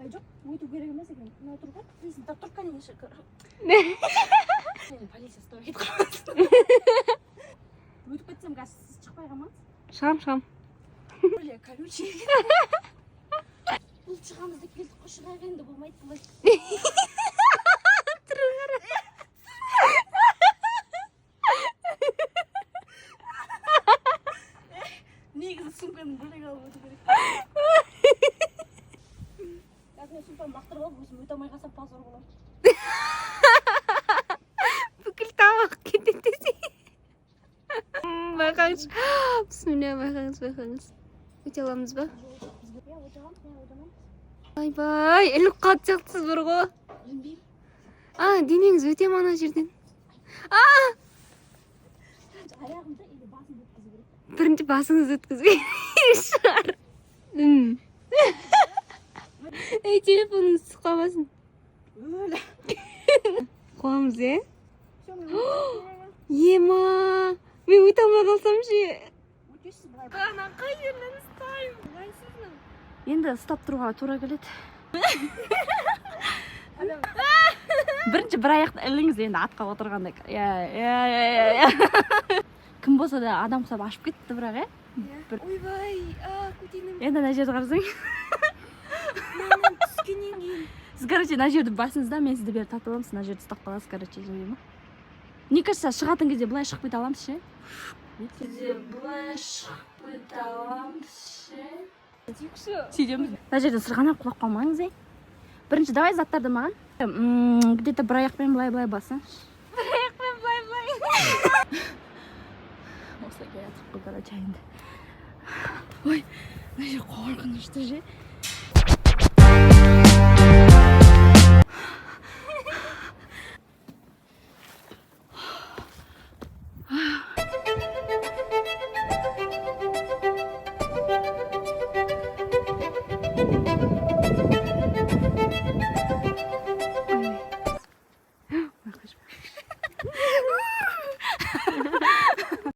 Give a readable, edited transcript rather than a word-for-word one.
Ай, жоқ, өту керек емес екен. Мына тұр ғой. Дейсің, так тұр, конечно. Мені полиция ұстап кетіп қалмасын. Өтіп кетсем, қазір сіз шықпай қалмаңыз. Шығам, шығам. Бля, колючий. Бұл шығамыз деп келдік қой, шығайық енді, болмайды бұлай. Негізі сумканы бөлек алып өту керек. Қазір мен сумкамды лақтырып алып, өзім өте алмай қалсам, позор боламын. Бүкіл тамақ кетеді десе. Байқаңыз. Бісміллә, байқаңыз, байқаңыз. Өте аламыз ба? Иә, өте аламыз, мен өте аламын. Ойбай, іліп қалатын сияқтысыз бар ғой. Ілінбеймін. А, денеңіз өте ме ана жерден? Аяғымды или басымды өткізу керек. Бірінші басыңызды өткізбей шығар. Ей, телефоныңыз түсіп қалмасын. Өлі. Қуамыз, иә? Все, мен өтемін. Ема, мен өте алмай қалсам ше? Өтесіз былай. Ана қай жерінен ұстаймын? Ыңғайсыз. Енді ұстап тұруға тура келеді. Бірінші бір аяқты іліңіз енді, атқа отырғандай. Иә. Кім болса да адам ұқсап ашып кетті бірақ, иә. Ойбай, а, көтенім. Енді ана жерді қарасаң. Мынаны түскеннен кейін. Сіз, короче, мына жерді басыңыз да, мен сізді бері тартып аламын, сіз мына жерді ұстап қаласыз, короче, жарай ма? Мне кажется, шығатын кезде былай шығып кете аламыз ше. Былай шығып кете аламыз ше. Сөйтеміз. Мына жерден сырғанап құлап қалмаңыз, ей. Бірінші давай заттарды маған. Где-то бір аяқпен былай былай бассаңшы. Бір аяқпен былай былай. Осылай келе жатырмық қой, короче, енді. Ой, мына жер қорқынышты ше.